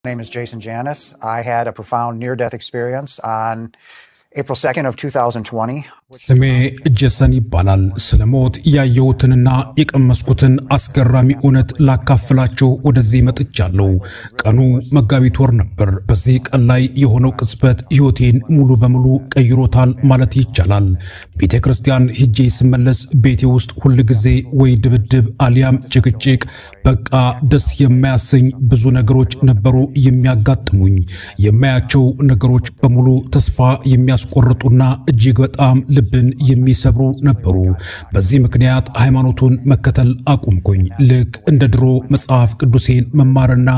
Name is Jason Janis. I had a profound near-death experience on April 2nd of 2020. ስሜ ጄሰን ይባላል። ስለ ሞት ያየሁትንና የቀመስኩትን አስገራሚ እውነት ላካፍላችሁ ወደዚህ መጥቻለሁ። ቀኑ መጋቢት ወር ነበር። በዚህ ቀን ላይ የሆነው ቅጽበት ሕይወቴን ሙሉ በሙሉ ቀይሮታል ማለት ይቻላል። ቤተ ክርስቲያን ሂጄ ስመለስ ቤቴ ውስጥ ሁል ጊዜ ወይ ድብድብ አሊያም ጭቅጭቅ፣ በቃ ደስ የማያሰኝ ብዙ ነገሮች ነበሩ የሚያጋጥሙኝ። የማያቸው ነገሮች በሙሉ ተስፋ የሚያስቆርጡና እጅግ በጣም ልብን የሚሰብሩ ነበሩ። በዚህ ምክንያት ሃይማኖቱን መከተል አቆምኩኝ። ልክ እንደ ድሮ መጽሐፍ ቅዱሴን መማርና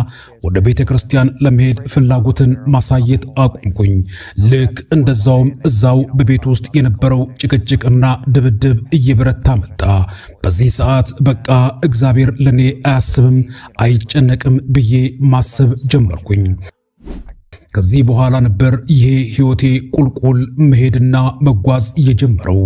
ወደ ቤተ ክርስቲያን ለመሄድ ፍላጎትን ማሳየት አቆምኩኝ። ልክ እንደዛውም እዛው በቤት ውስጥ የነበረው ጭቅጭቅና ድብድብ እየበረታ መጣ። በዚህ ሰዓት በቃ እግዚአብሔር ለኔ አያስብም፣ አይጨነቅም ብዬ ማሰብ ጀመርኩኝ። ከዚህ በኋላ ነበር ይሄ ህይወቴ ቁልቁል መሄድና መጓዝ የጀመረው።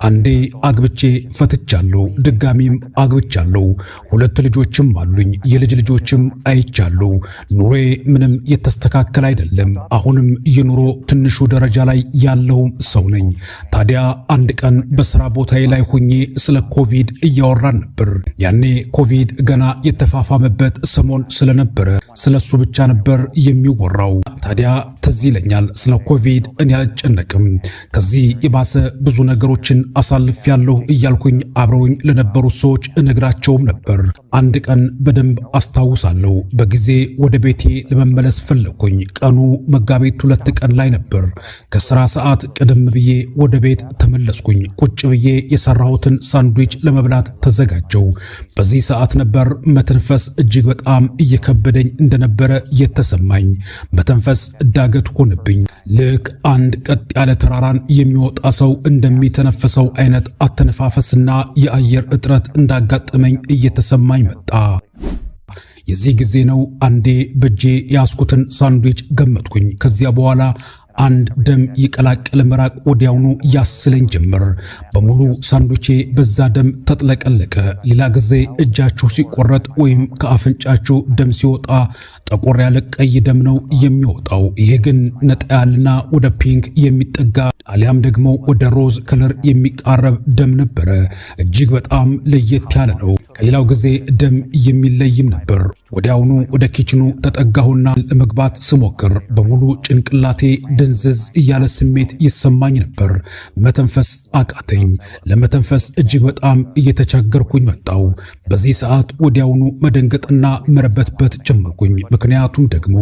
አንዴ አግብቼ ፈትቻለሁ፣ ድጋሚም አግብቻለሁ። ሁለት ልጆችም አሉኝ፣ የልጅ ልጆችም አይቻለሁ። ኑሮዬ ምንም የተስተካከለ አይደለም። አሁንም የኑሮ ትንሹ ደረጃ ላይ ያለው ሰው ነኝ። ታዲያ አንድ ቀን በስራ ቦታዬ ላይ ሆኜ ስለ ኮቪድ እያወራን ነበር። ያኔ ኮቪድ ገና የተፋፋመበት ሰሞን ስለነበረ ስለሱ ብቻ ነበር የሚወራው። ታዲያ ትዝ ይለኛል፣ ስለ ኮቪድ እኔ አልጨነቅም፣ ከዚህ የባሰ ብዙ ነገሮችን አሳልፌያለሁ እያልኩኝ አብረውኝ ለነበሩት ሰዎች እነግራቸውም ነበር። አንድ ቀን በደንብ አስታውሳለሁ። በጊዜ ወደ ቤቴ ለመመለስ ፈለግኩኝ። ቀኑ መጋቢት 2 ቀን ላይ ነበር። ከስራ ሰዓት ቀደም ብዬ ወደ ቤት ተመለስኩኝ። ቁጭ ብዬ የሰራሁትን ሳንድዊች ለመብላት ተዘጋጀሁ። በዚህ ሰዓት ነበር መተንፈስ እጅግ በጣም እየከበደኝ እንደነበረ የተሰማኝ። መተንፈስ ዳገት ሆነብኝ። ልክ አንድ ቀጥ ያለ ተራራን የሚወጣ ሰው እንደሚተነፍሰው አይነት አተነፋፈስና የአየር እጥረት እንዳጋጠመኝ እየተሰማኝ መጣ። የዚህ ጊዜ ነው አንዴ በእጄ የያዝኩትን ሳንድዊች ገመጥኩኝ። ከዚያ በኋላ አንድ ደም የቀላቀለ ምራቅ ወዲያውኑ ያስለኝ ጀመር። በሙሉ ሳንድዊቼ በዛ ደም ተጥለቀለቀ። ሌላ ጊዜ እጃችሁ ሲቆረጥ ወይም ከአፍንጫችሁ ደም ሲወጣ ጠቆር ያለ ቀይ ደም ነው የሚወጣው። ይሄ ግን ነጣ ያለና ወደ pink የሚጠጋ አሊያም ደግሞ ወደ rose color የሚቃረብ ደም ነበረ። እጅግ በጣም ለየት ያለ ነው። ከሌላው ጊዜ ደም የሚለይም ነበር። ወዲያውኑ ወደ kitchen ኑ ተጠጋሁና ለመግባት ስሞክር በሙሉ ጭንቅላቴ ድንዝዝ እያለ ስሜት ይሰማኝ ነበር። መተንፈስ አቃተኝ። ለመተንፈስ እጅግ በጣም እየተቸገርኩኝ መጣሁ። በዚህ ሰዓት ወዲያውኑ መደንገጥና መርበትበት ጀመርኩኝ። ምክንያቱም ደግሞ